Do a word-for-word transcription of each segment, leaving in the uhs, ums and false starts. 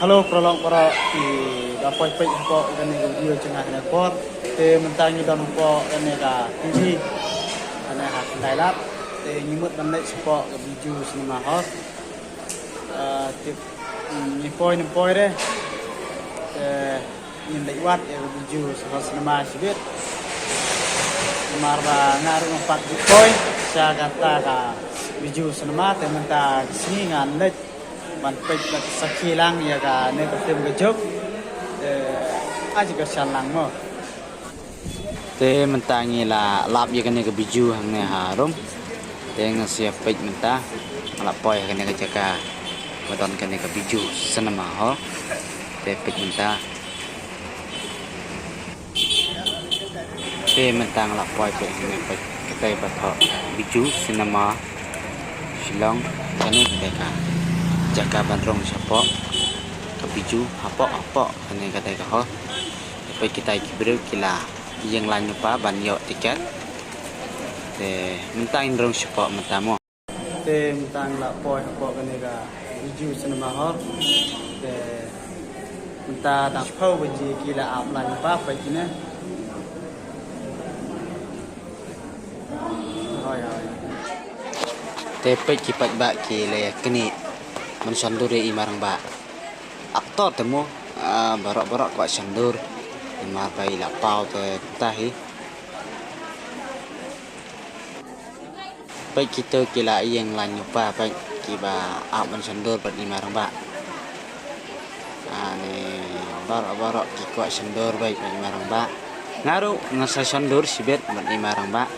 Hello paralok baroh kiba poi peit hapoh kane ka video jong nga kane ka por. Te mynta ngi don hapoh kane ka T V, kane ha Khyndai Lad. Te ngi mut ban leit shapoh ka Bijou Cinema Hall. Ah, tip, mm, ngi poi ne em poi re. Te ngin leit wad ïa ka Bijou Cinema shibit. Namar ba nga ruh nga pat ju poi sha kata ka Bijou Cinema, te mynta ka sngi ngan leit ban peit bad sakhi lang ïa kane ka film ka jop. Te ai ka shan lang mo. Te mynta ngi la lap ïa kane ka Bijou hangne harum. Te nga sa ïa peit mynta. Nga la poi ha kane ka jaka ba don kane ka Bijou Cinema Hall. Te peit mynta. Te mynta nga la poi peit hangne, peit katei ba thoh Bijou Cinema Shillong. Kane katei ka jaka ban rung shapoh ka Bijou, hapoh, hapoh kane katei ka hall. Te peit kitai ki briew ki la ïeng line lypa ban ïoh tiket. Te mynta ngin rung shapoh mynta mo. Te mynta ngi la poi hapoh kane ka Bijou Cinema Hall. Te mynta dang shiphew baje ki la ap line lypa, peit kine. Hoi, hoi. Te peit ki paidbah ki la ïa knieh ban shon dur ïa i Marangbah. Actor te mo, ah, baroh baroh kwah shon dur. Namar ba i la paw te mynta hi. Peit kito ki la ïeng line lypa, peit kiba ap ban shon dur bad i Marangbah. Ani baroh baroh ki kwah shon dur bad i Marangbah. Nga ruh nga sa shon dur shibit bad i Marangbah.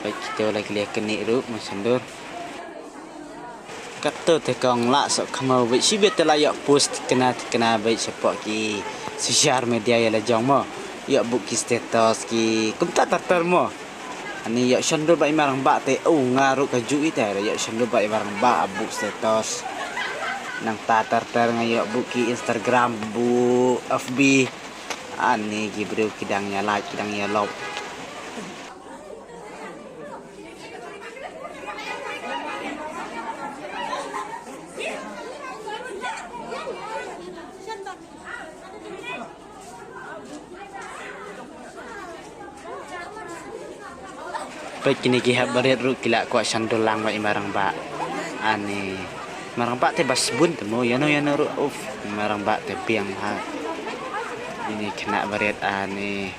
Peit kito la ki la ïa knieh ruh ban shon dur. Kato te kong lah sok khmaw bad shibit te la ïoh post thikna thikna bad shapoh ki social media ïa la jong mo. Ïoh buh ki status ki kumta ter ter mo. Ani ïoh shon dur bad i Marangbah te, u nga ruh kajuh i te ïoh shon dur bad i Marangbah, buh status. Nangta ter ter nga ïoh buh ki Instagram, buh F B. Ani ki briew ki dang ïa like, ki dang ïa love. Peit kine ki hep barit ruh ki la kwah shon dur lang bad i Marangbah. Ani Marangbah te ba sbun te mo, ïano ïano ruh, uf, i Marangbah te biang ha. Ini khynnah barit ani.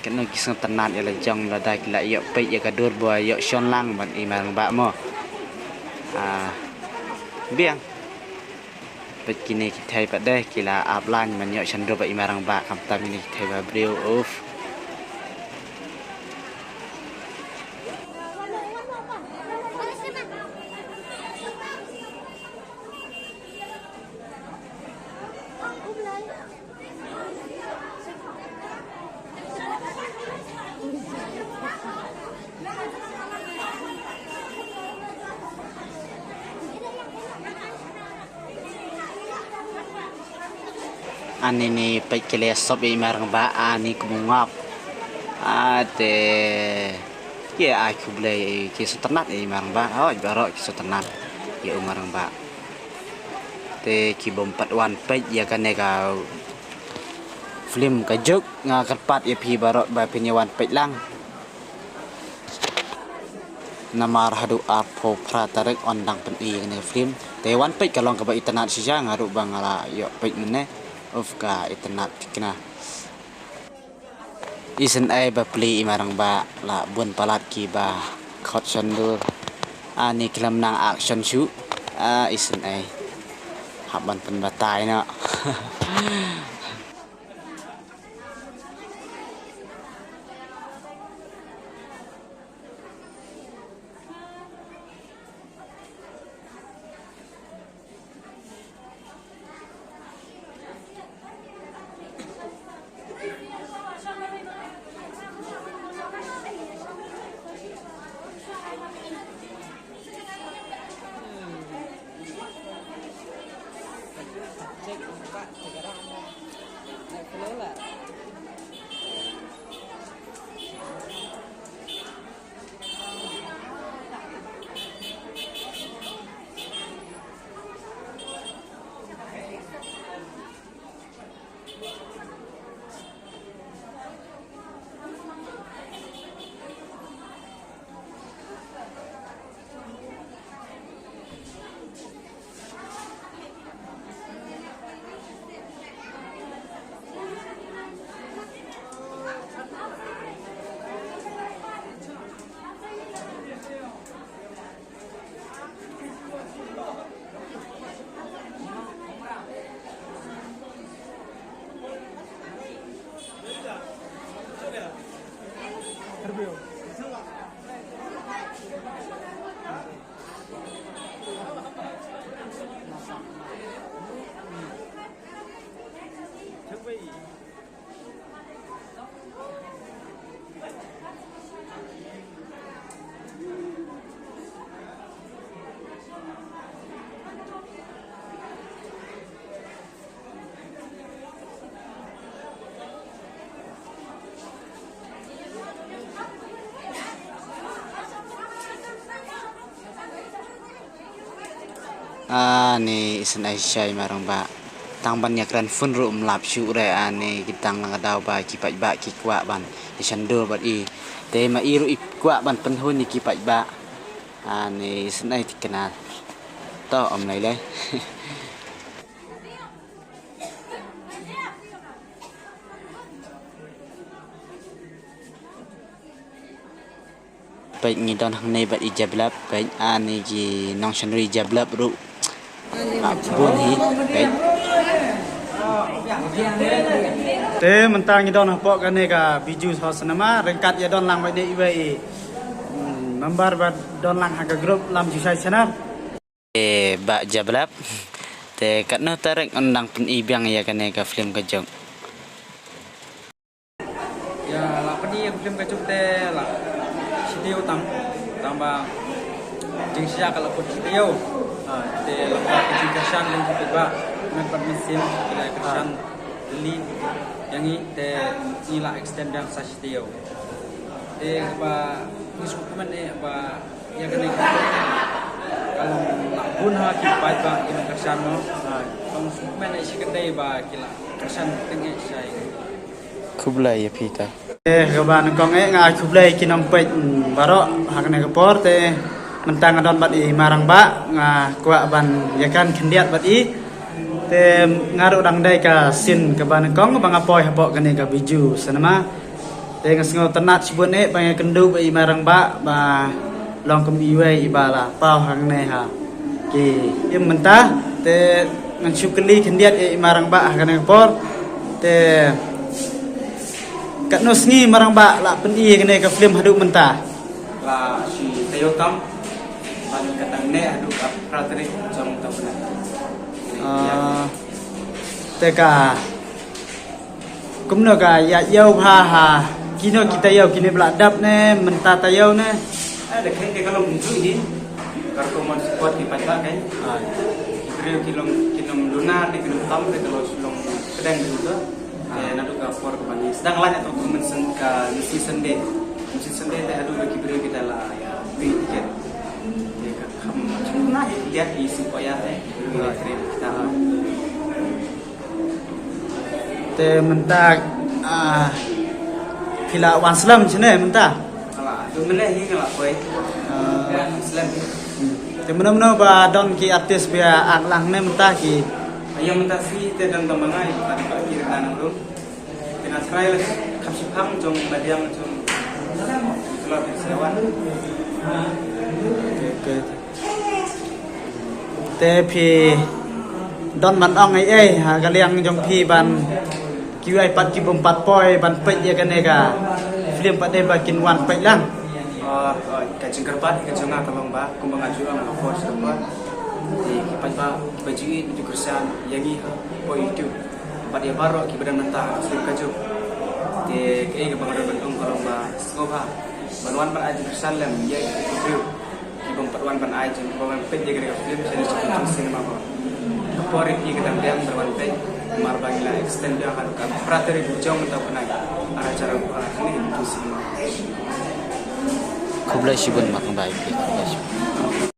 Kano ki sngewtynnat ïa la jong lada ki la ïoh peit ïa ka dur ba ïoh shon lang bad i Marangbah mo. Ah, biang. Peit kine ki thei pat de ki la ap line ban ïoh shon dur bad i Marangbah, khamtam kine ki thei ba briew, uf. Ani ni peit ki la sop ïa i Marangbah, ani kumno ngap. Ate ki ai khublei, ki sngewtynnat ïa i Marangbah, hooid baroh ki sngewtynnat ïa u Marangbah. Te ki bym pat wan peit ïa kane ka film ka jop, nga kyrpad ïa phi baroh ba phin ïa wan peit lang. Namar haduh arphew phra tarik yn dang pyni ïa kane ka film. Te wan peit ka long kaba itynnat shisha, nga ruh ba nga la ïoh peit mynne. Uf, ka itynnat thikna. Isynei ba plie i Marangbah, la bun palat kiba khot shon dur. Ani khlem nang action shuh. Ah, isynei. Hap ban pynbatai noh. Ani isynei shai marang ba. Tang ban ïakren phone ruh um lap shuh re ani ki tang lang daw ba ki paidbah ki kwah ban ïa shan dur bad i. Te ma i ruh i kwah ban pynhun ïa ki paidbah. Ani isynei thikna. To um lei lei. Peit ngi don hangne bad i Jablap, peit ani ki nongshonri Jablap ruh. Ah, bun hi, peit. Te mynta ngi don hapoh kane ka Bijou Cinema, ryngkat ïa don lang bad ne iwei i, hmm, member ba don lang ha ka group Lam Jushai Channel. Te Bah Jablap. Te katno tarik un dang pyni biang ïa kane ka film ka jong. Ïa la pyni ïa ka film ka jong te la shi taïew tam. Tang ba jingshisha ka la kut shi taïew. Te la ka jingkyrshan jong ki paidbah. Met bad mynsiem ki la kyrshan. Lili ïa ngi te ngi la extend biang sa shi taïew. Te ba ngi sngewkmen eh ba ïa kane ka ka long la bun ha ki paidbah ki nongkyrshan mo. Ka long sngewkmen eh shi kynthei ba ki la kyrshan teng eh shai. Khublei ïa phi ta. Eh, kaba nyngkong eh nga ai khublei ki nongpeit, mm, baroh ha kane ka por te mynta nga don bad i Marang Bah nga kwah ban ïakren khyndiat bad i. Te nga ruh dang dei ka sien kaba nyngkong ba nga poi hapoh kane ka Bijou Cinema. Te nga sngewtynnat shibun eh ba nga kynduh ba i Marang Bah ba long kum iwei i ba la paw hangne ha ki im mynta. Te ngan shu kylli khyndiat eh i Marang Bah ha kane ka por. Te katno sngi Marang Bah la pyni kane ka film haduh mynta? La shi taïew tam. Ban ka dang ne haduh ka phra tarik jong taïew. Ah, te ka kumno ka ïa ïew bha ha kino ki taïew, kine ba la dep ne mynta taïew ne? Eh, da kheiñ te ka long kumjuh hi. Ka rukom ban support ki paidbah kein. Ah. Ki briew ki long, ki long duna ne ki long tam te ka long shu long pdeng ruh te. Ah. Te naduh ka por kaba ngi sdang lait ïa ka mynsiem ka mynsiem Sunday. Mynsiem Sunday te haduh ba ki briew kita la ïa bri tiket. Te ka kham jumna hi liat i si poya te. Ki briew ïa train kita. Ah. Te mynta, ah, phi la wan slem shane mynta? Nga la, tu mynne hi nga la poi. Ah. Wan slem. Hmm. Te mano mano ba don ki artist ba ïa act lang ne mynta ki? Ïa mynta shi te don tang ma nga, ba ki rna nang rum. Te nga try la kham shiphang jong madiang jong. Ito la phi sa wan. Okay, okay. Te phi don ban ong ei ei ha ka liang jong phi ban kiwei pat ki bym pat poi ban peit ïa kane ka film pat dei ba kin wan peit lang. Ah, ah, ka jingkyrpad ka jong nga ka long ba kumba nga ju ong ha por sha por. Te ki paidbah ba ju ïeit ba ju kyrshan ïa ngi ha por YouTube. Bad ïa baroh kiba dang nangta ha ka film ka jong. Te kaei kaba nga don ban ong ka long ba sngewbha ban wan ban ai jingkyrshan lem ïa ki briew. Ki bym pat wan ban ai jingkyrshan ban peit ïa kane ka film shane sha Bijou Cinema ba. Ka por ïa ki ka dang biang ban wan peit. Namar ba ngi la extend biang haduh ka phra tarik jong mynta u bnai. Ara jara u ara kane Bijou Cinema. Khublei shibun mat nga bai phi khublei shibun.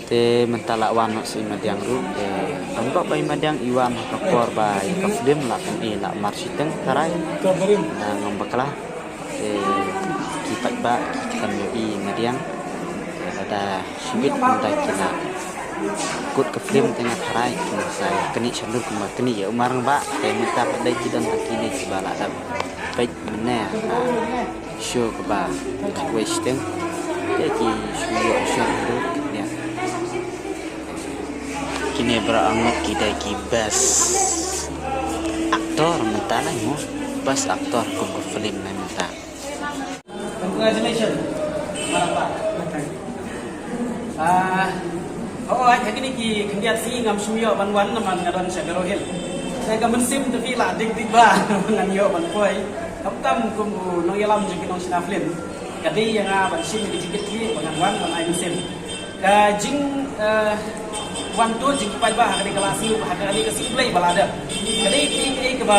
Te mynta la wan noh sa i madiang ruh, te ym dok ba i madiang i wan ha ka por ba ïa ka film la pyni la mar shiteng tharai. Na ngam bakla. Te ki paidbah ki khlem ïohi i madiang. Te lada shibit mynta ki la kut ka film te nga tharai ki sa ïa knieh sha lur kumba knieh ïa u Marang Bah. Te mynta pat dei ki don ha kine kiba la dep peit mynne ha show kaba khatwei shiteng. Te ki shu ïoh shuh ruh kane. Kine ba la ngot ki dei ki best actor mynta lai mo. Best actor kum ka film lai mynta. Congratulations. Marang ba. Ah, oh, ha kine ki khyndiat sngi ngam shym ïoh ban wan namar nga don sha Garo Hills. Te ka mynsiem te phi la dik dik ba ngan ïoh ban poi. Khamtam kum u nongïalam jong ki nongshna film, ka dei ïa nga ban shim ki jingkitkhlieh ba ngan wan ban ai mynsiem. Ka jing, eh, wan tuh jingpaidbah ha kane ka la sngi, ha kane ka sngi Blei ba la dep. Ka dei kaei kaei kaba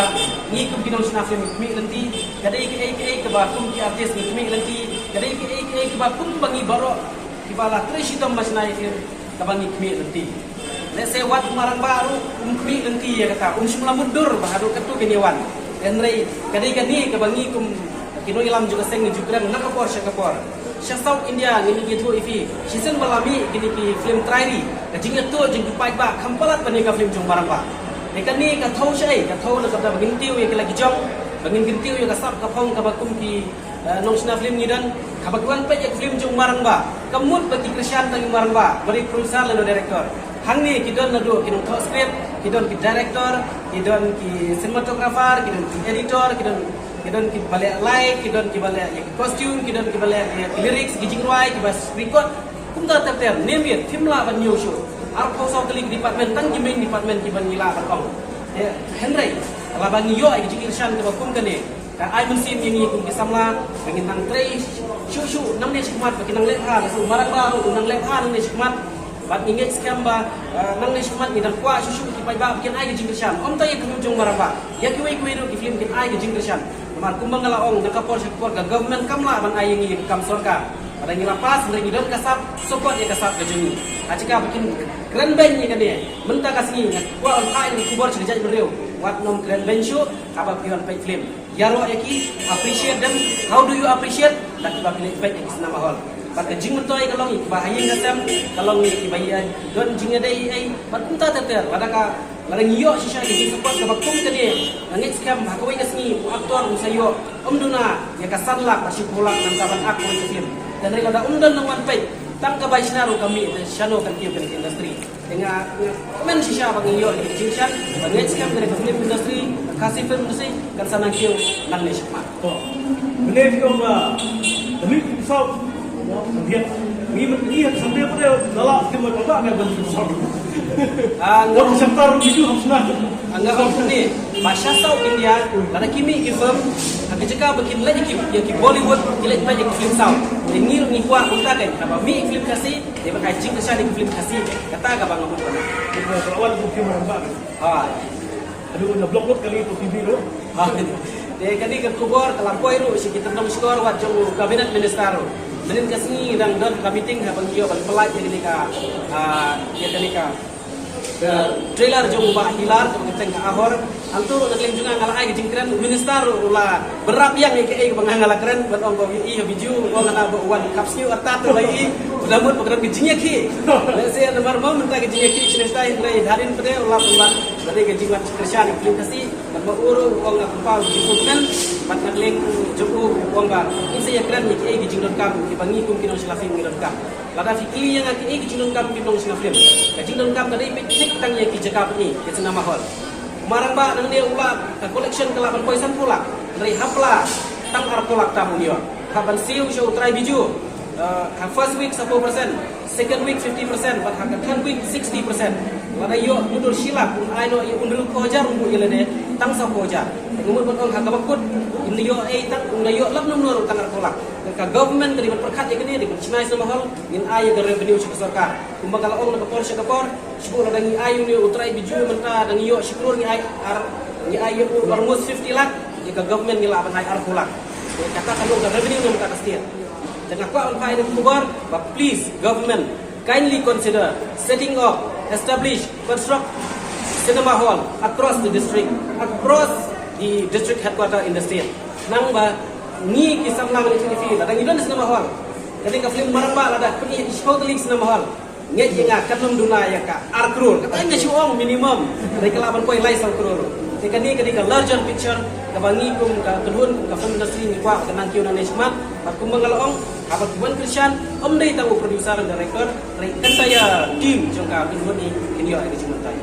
ngi kum ki nongshna film ngi khmih lynti, ka dei kaei kaei kaba kum ki artist ngi khmih lynti, ka dei kaei kaei kaba kum ba ngi baroh kiba la trei shitom ba shna ïa film kaba ngi khmih lynti. Lehse wat u Marang Bah ruh um khmih lynti ïa kata, um shym la mutdur ba haduh katto kan ïa wan. Hynrei ka dei kane kaba ngi kum ki nongïalam jong ka seng ngi ju kren na ka por sha ka por. Sha South India ngi mih, ngi ïathuh ïa phi, shisien ba la mih kine ki film trai ri, ka jingïathuh jong ki paidbah kham palat ban ïa ka film jong Marang Bah. Te kane ka thew shaei? Ka thew na ka bynta ba ngin kyntiew ïa ki la ki jong, ba ngin kyntiew ïa ka sap ka phong kaba kum ki, eh, nongshna film ngi don, haba ki wan peit ïa ka film jong Marang Bah, kam mut ba ki kyrshan tang ïa u Marang Bah ba dei producer lane director. Hangne ki don naduh ki nongthoh script, ki don ki director, ki don ki cinematographer, ki don ki editor, ki don, ki don kiba leh light, ki don kiba leh ïa ki costume, ki don kiba leh ïa ki lyrics, ki jingrwai, kiba record. Kumta ter ter, name it, phim lah ban ñiew shuh. Arphew saw tylli ki department, tang ki main department kiba ngi lah ban ong. Eh, hynrei lada ngi ïoh ïa ki jingkyrshan kiba kum kane, ka ai mynsiem ïa ngi kum ki samla ba ngin nang trei shuh shuh nangne shakhmat, ba kin nang leh bha, ka shu Marang Bah ruh un nang leh bha nangne shakhmat. Bad ngi ngeit skhem ba, eh, nangne shakhmat ngi dang kwah shuh shuh ki paidbah ba kin ai ki jingkyrshan, ym tang ïa ka film jong Marang Bah, ïa kiwei kiwei ruh ki film kin ai ki jingkyrshan. Namar kumba nga la ong, na ka por sha ka por ka government kam lah ban ai ïa ngi ïa ka kam sorkar. Lada ngi la pass, hynrei ngi don ka sap, support ïa ka sap ka jong ngi. Ha ka jaka ba kin kren beiñ ïa kane, mynta ka sngi nga kwah ban phah ïa ka khubor sha ka jaitbynriew, wat nym kren beiñ shuh haba phi wan peit film. Ïaroh ïa ki, appreciate them. How do you appreciate? Da kiba phi leit peit ïa ki cinema hall. Bad ka jingmyntoi ka long ïa kiba ha ïing ha sem, ka long ïa kiba ïa don jingïadei ei ei. Bad kumta ter ter, lada ka, lada ngi ïoh shisha ka jingsupport kaba kum kane, nga ngeit skhem ha kawei ka sngi u actor un sa ïoh, ym duna ïa ka san lak bad shiphew lak nangta ban act kawei ka film. Hynrei lada um don nongwan peit, tang ka bai shna ruh ka mih, te shano kan kiew kane ka industry. Te nga, nga kmen shisha ba ngi ïoh ïa ka jingkyrshan, ba ngeit skhem kane ka film industry, ka Khasi film industry kan sa nang kiew nangne shakhmat. To. Mynne phi ong ba ka mih phi saw. Ngi, ngi, ngi ha Sunday pat la la phi ma ba ka ban phi saw. Ah, nga ong sha tar ruh phi ju hap sna. Ah, nga ong kumne, ba sha South India lada ki mih ki film, ha ka jaka ba kin leit ïa ki, ïa ki Bollywood, ki leit peit ïa ki film South. Te ngi ruh ngi kwah kumta kein, haba mih film Khasi, dei ban ai jingkyrshan ïa ki film Khasi. Kata kaba nga mut ban ong. Ka la wan kum ki Marang Bah. Ha. Aduh, na block vote kali tu T V tu. Ha. Te kane ka khubor ka la poi ruh sha ki tyndong shkor wat jong u cabinet minister ruh. Mynnin ka sngi dang don ka meeting ha ban ïoh ban pynlait ïa kane ka, ah, ïa kane ka, ah, trailer jong u Bah Hilar kaba kyrteng ka Ahor. Hangtu ruh na ka liang jong nga nga la ai ka jingkren, u minister ruh u la bynrap ïa nga ïa kaei kaba nga nga la kren, ban ong ba u ïohi ha video, u ong nga ba u wan khap sniew artat u la ïohi, u da mut ba ka don ka jingïakhih. Lehse namar ba mynta ka jingïakhih shisha, hynrei hadien pat u la pynban ba dei ka jingwan kyrshan ïa ka film Khasi, namar u ruh u ong nga kumba u jingkmen, bad na ka liang jong u u ong ba ngin sa ïakren ïa kiei ki jingdonkam kiba ngi kum ki nongshna film ngi donkam. Lada phi kylli ïa nga kiei ki jingdonkam ki nongshna film, ka jingdonkam ka dei peit thik tang ïa ki jaka pynïaid, ki cinema hall. Marang Bah nangne u la, ka collection ka lah ban poi sanphew lak, hynrei ha pla tang arphew lak tam un ïoh. Hap ban siew sha u trai video, eh, ha first week saphew percent, second week fifty percent, bad ha ka third week sixty percent. Lada ïoh mutdur shi lak, un ai noh ïa u hynriewphew hajar, un buh ïa lade tang saphew hajar. Te nga mut ban ong ha kaba kut, un da ïoh ei tang, un da ïoh lap nongno ruh tang arphew lak. Ka government ka dei ban pyrkhat ïa kane, dei ban shna ïa cinema hall, ngin ai ïa ka revenue sha ka sorkar. Kumba nga la ong na ka por sha ka por, shu lada ngi ai ïa une u trai video mynta da ngi ïoh shi klur, ngi ai ar, ngi ai ïa u almost fifty lak, ïa ka government ngi lah ban ai arphew lak. Te kata ka long ka revenue na mynta ka state. Te nga kwah ban phah ïa ka khubor ba please government kindly consider setting up, establish, construct cinema hall across the district, across the district headquarter in the state. Nang ba ngi ki samla ngi, ngi fi lada ngi don cinema hall, kane ka film Marang Bah lada pynïaid shiphew tylli cinema hall, ngeit ïa nga kan ym duna ïa ka ar klur. Kata nga shu ong minimum. Hynrei ka lah ban poi lai saw klur. Te kane ka dei ka larger picture kaba ngi kum ka kynhun, kum ka film industry ngi kwah ka nang kiew nangne shakhmat. Bad kumba nga la ong, haba ki wan kyrshan, ym dei tang u producer and director, hynrei ka entire team jong ka kynhun ngi kin ïoh ïa ka jingmyntoi.